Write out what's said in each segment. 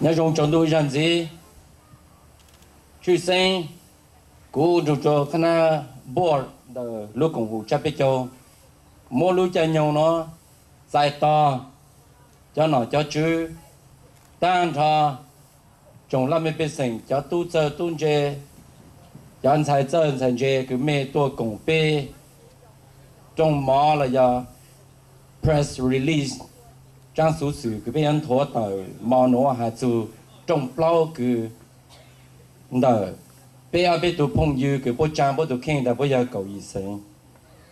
Nyob zoo tsaus ntuj zag ntxiv, tshwj xeeb kuv nrug rua qhab nab board ntawm lub koom haum tsab peb caug muab lub caij nyoog nuav txais tog cov nom cov tswv, taag nrho tsoom laj mej pej xeem, cov tub txawj tub ntse, cov ntxhais txawj ntxhais ntse kws mej tuaj koom peb rooj mov los yog press release, tsaab xuv xwm kws peb yuav nthuav tawm mo nuav has txug rooj plaub kws ntawm peb ob peb tug phooj ywg kws puab tsaa puab tug kheej tas puab yog kaum yim xeev,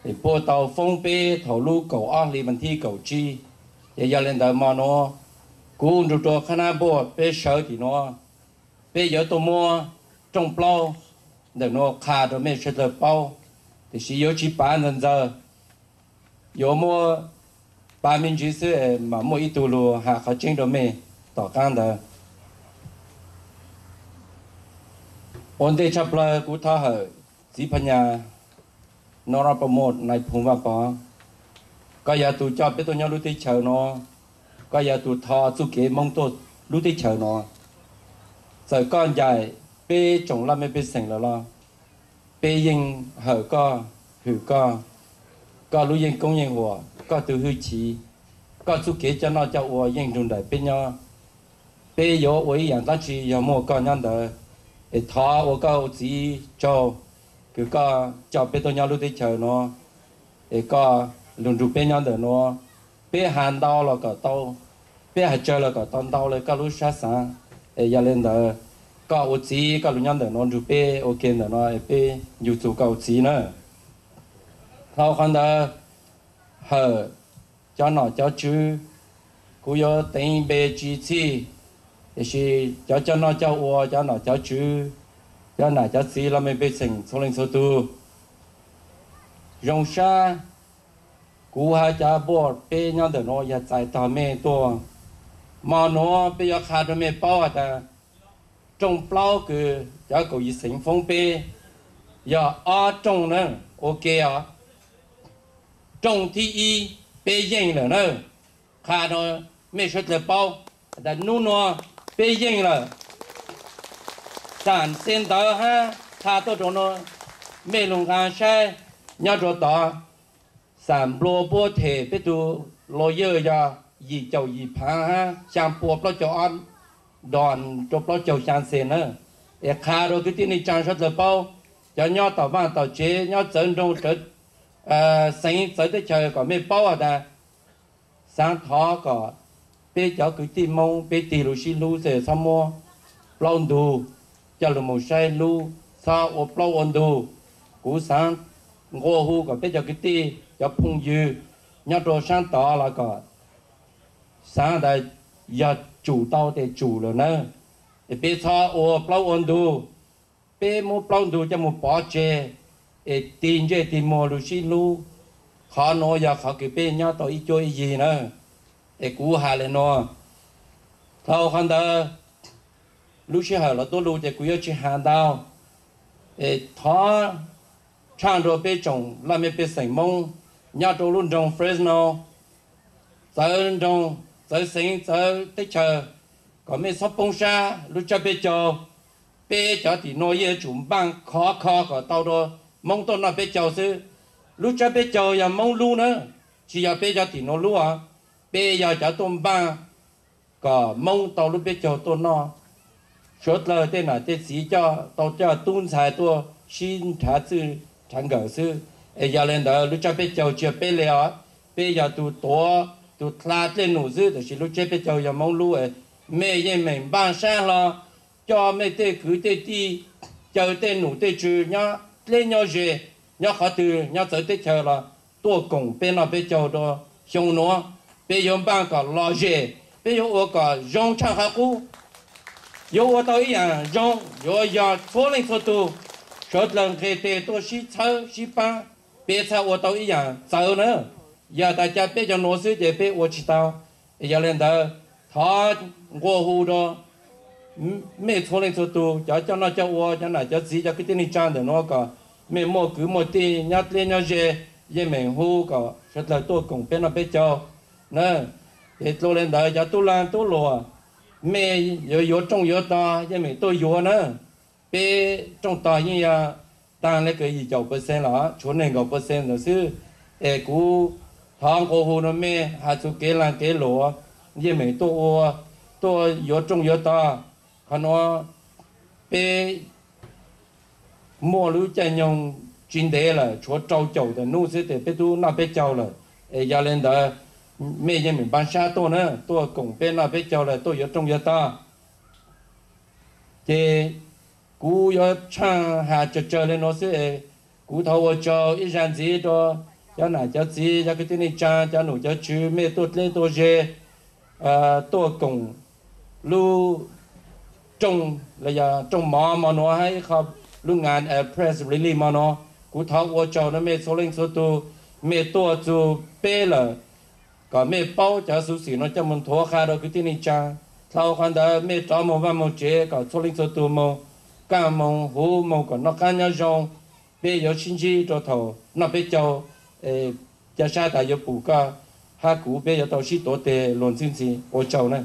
es puab tau foob peb thaum lub kaum ob hli vas thib kaum tsib. Ces yog le ntawd mo nuav kuv nrug rua qhab nab board peb sawv tim nuav, peb yuav tuaj muab rooj plaub ntawm nuav qha rua mej suav dlawg paub, tiam sis yuav tsi pav ntxawg ntxawg, yuav muab pav me ntsis xwb mam muaj ib tug lug has qhov tseeb rua mej tom qaab ntawd. Ua ntej tshaj plawg kuv thov hawm txiv phaj nyas Nov Rab Paj Moj Nais Phoo Vaj Pov, koj yog tug coj peb tuaj nyob lub teb chaws nuav, koj yog tug tho txuj kev Moob tuaj lub teb chaws nuav. Txawm koj ncaim peb tsoom laj mej pej xeem lawm los peb yeej hawm koj, hwm koj, koj lub yeej koob yeej huam, koj tug hwj chim, koj txuj kev coj noj coj ua yeej nrug nraim peb nyob. Peb yuav ua ib yaam dlaab tsi yog muaj koj nyob ntawd, es thov ua koj ua txiv tsaug kws koj coj peb tuaj nyob lub teb chaws nuav, es koj lug nrug peb nyob ntawm nuav. Peb has ntau los kom tau, peb has tsawg los kom tau ntau le koj lub sab xaav. Es yog le ntawd, koj ua txiv koj lug nyob ntawm nuav nrug peb ua ke ntawm nuav es peb ncu txug koj ua txiv na. Dhau qhov ntawd, hawm cov nom cov tswv, kuv yuav teev npe tsi txhij, tiam sis cov coj noj coj ua, cov nom cov tswv, cov nam cov txiv, laj mej pej xeem txhua leej txhua tug, zoo sab kuv hab cov board peb nyob ntawm nuav yog txais tog mej tuaj. Mo nuav peb yuav qha rua mej paub has tas rooj plaub kws cov kaum yim xeev foob peb yog ob rooj na, ua ke os. Rooj thib ib peb yeej lawm na, qha rua mej suav dlawg paub tas nub nuav peb yeej lawm. Xam xeeb ntawv hab qha tuaj rua nuav, mej lug nqaa saib nyob rua tod, xam nplua puab them peb tug lawyer yog yim caum yim phaav hab xyaa pua plaub caug ob dollar rua plaub caug xyaa cent na. Es qha rua kwv tij neej tsaa suav dlawg paub, cov nyob tom vaaj tom tsev, nyob txawv nroog, xeev txawv teb chaws kom mej paub has tas xaav thov kom peb cov kwv tij Moob peb tig lug sib hlub xwb, txhob muab plaub ntug coj lug mus saib hlub, txhob ua plaub ua ntug. Kuv xaav nqua hu kom peb cov kwv tij cov phooj ywg nyob rua saab tod los kom xaav tas yog tsum tau tes tsum lawm nawb, es peb txhob ua plaub ua ntug. Peb muab plaub ntug coj mus pov tseg, es tig ntsej tig muag lug sib hlub. Qhov nuav yog qhov kws peb nyob tau ib cuab ib yig na. Es kuv has le nuav, dhau qhov ntawd lub sij hawm los tuab lug ces kuv yuav tsi has ntau. Es thov tshaaj rua peb tsoom laj mej pej xeem Moob nyob rua lub nroog Fresno, txawv nroog, txawv xeev, txawv teb chaws, kom mej txhob poob sab lub tsab peb caug. Peb cov tim nuav yeej yuav tsum npaaj khov kho kom tau rua Moob tuaj noj peb caug xwb. Lub tsab peb caug yog Moob lub na, tsi yog peb cov tim nuav lub os. Peb yog cov tuaj npaaj kom Moob tau lub peb caug tuaj noj. Suav dlawg tej nam tej txiv coj tau coj tub ntxhais tuaj sib nrhav txwj nrhav nkawm xwb. Es yog le ntawd lub tsab peb caug tsi yog peb le os, peb yog tug tuav tug dlha dlej num xwb, tab sis lub tsab peb caug yog Moob lub. Mej yeej meem npaaj sab hlo, coj mej tej kwv tej tij, caw tej num tej tswv nyob dleb nyob ze, nyob qhov twg nyob txawv teb chaws los tuaj koom peb noj peb caug rua xyoo nuav. Peb yuav npaaj kom lom zem, peb yuav ua kom zoo tshaaj qhov qub. Yuav ua tau ib yaam zoo yuav yog txhua leej txhua tug suav dlawg nqeg teg tuaj sib txhawb sib paab, peb txhaj ua tau ib yaam txawv na. Yog tas ca peb cov nuav xwb ces peb ua tsi tau. Yog le ntawd, thov nqua hu rua mej txhua leej txhua tug, cov coj noj coj ua, cov nam cov txiv, cov kwv tij neej tsaa ntawm nuav kom mej muaj kwv muaj tij nyob dleb nyob ze, yeej meem hu kom suav dlawg tuaj koom peb noj peb caug na. Es dlua le ntawd cov tub laag tub luam, Mej yuav yuav rooj yuav tog yeej meem tuaj yuav na. Peb rooj tog yeej yog taag le kws yim caum percent los tshuav neeg nkaum percent ntawd xwb. Es kuv thov nqua hu rua mej has txug kev laag kev luam, yeej meem tuaj ua, tuaj yuav rooj yuav tog. Qhov nuav peb muaj lub caij nyoog tsi ntev lawm, tshuav rau caum tawm nub xwb tes peb tub noj peb caug lawm. Es yog le ntawd mej yeej meem npaj sab tuaj na, tuaj koom peb noj peb caug lawm, tuaj yuav rooj yuav tog. Ces kuv yuav tshaaj has tsawg tsawg le nuav xwb es kuv thov ua tsaug ib zag ntxiv rua cov nam cov txiv, cov kwv tij neej tsaa, cov num cov tswv, mej tuaj dleb tuaj ze, tuaj koom lub rooj, los yog rooj mov mo nuav hab ib qho lub ngaa press release mo nuav. Kuv thov ua tsaug rua mej txhua leej txhua tug, mej tuaj txug peb lawm, kom mej paub cov xuv xim nuav coj moog nthuav qha rua kwv tij neej tsaa. Dhau qhov ntawd mej rov moog vaaj moog tsev kom txhua leej txhua tug moog kaaj moog huv moog kom noj qaab nyob zoo. Peb yuav sib ntsib rua thaum noj peb caug, ca sab tas yuav pum koj hab kuv peb yuav tau sib tuav teg luag ntxhi ntxhi. Ua tsaug na.